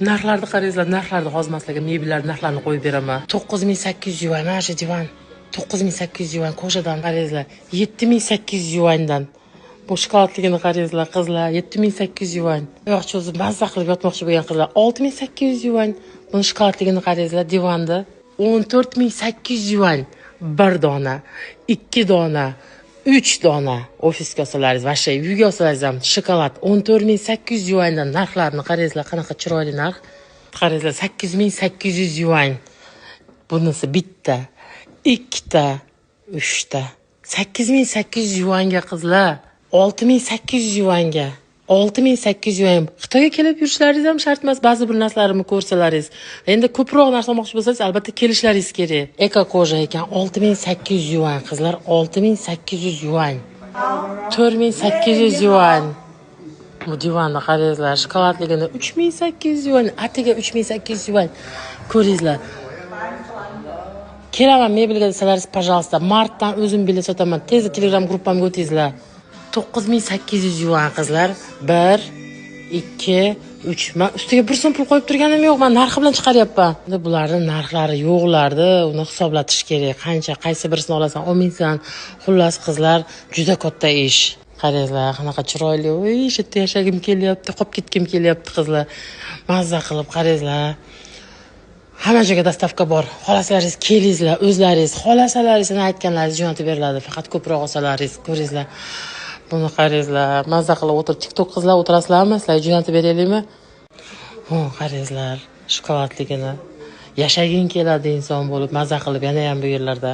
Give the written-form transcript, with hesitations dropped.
Narxlarni qarangizlar, narxlarni hozir man sizlarga mebellar narxlarini qo'yib beraman. 9800 yuan mana shu divan. 9800 yuan кожа dan, qarangizlar. 7800 yuandan. Bu shokoladligini qarangizlar, qizlar, 7800 yuan. Oyoq cho'zib mazza qilib yotmoqchi bo'lgan qizlar, 6800 yuan. Buni shokoladligini qarangizlar, divanda 14 800 yuan. Bir dona, ikki dona, uch dona ofisga olsalaringiz, вообще uyga olsalaringiz ham shokolad 14 800 yuandan. Narxlarni qarangizlar, qanaqa chiroyli narx. Qarangizlar, 8800 yuan. Bunisi bitta, ikkita, uchta. 8800 yuanga, qizlar, 6800 yuanga. 6800 yuan. Xitoyga kelib yurishlaringiz ham shart emas, ba'zi bir narsalarimni ko'rsalaringiz. Endi ko'proq narsa olmoqchi bo'lsangiz, albatta kelishlaringiz kerak. Эко кожа ekan, 6800 yuan, qizlar, 6800 yuan. 4800 yuan. Bu divanni qarangizlar, shokoladligini 3800 yuan, atiga 3800 yuan. Ko'ringizlar. Kelaman mebelga desalaringiz, пожалуйста, martdan o'zim bilet sotaman. Tezda Telegram gruppamga o'tingizlar. 9800 yuan, qizlar. 1, 2, 3. Man ustiga bir so'm pul qo'yib turganim yo'q. Man narxi bilan chiqaryapman. Endi bularni narxlari yo'qlardi, uni hisoblatish kerak. Qancha, qaysi birisini olasan, olmaysan. Xullas, qizlar, juda katta ish. Qaranglar, qanaqa chiroyli. Voy, shu yerda yashagim kelyapti, qolib ketgim kelyapti, qizlar. Mazza qilib qaranglar. Hamma joyga доставка bor. Xohlasalaringiz kelingizlar, o'zlaringiz. Xohlasalaringiz aytganlaringiz jo'natib beriladi. Faqat ko'proq olsalaringiz, ko'ringizlar. Buni qarangizlar. Mazza qilib o'tirib TikTok qizlar o'tirasizlarmi? Sizlarga jo'natib beraylikmi? Ho, qarangizlar, shokoladligini. Yashaging keladi inson bo'lib, maza qilib yana ham bu yerlarda.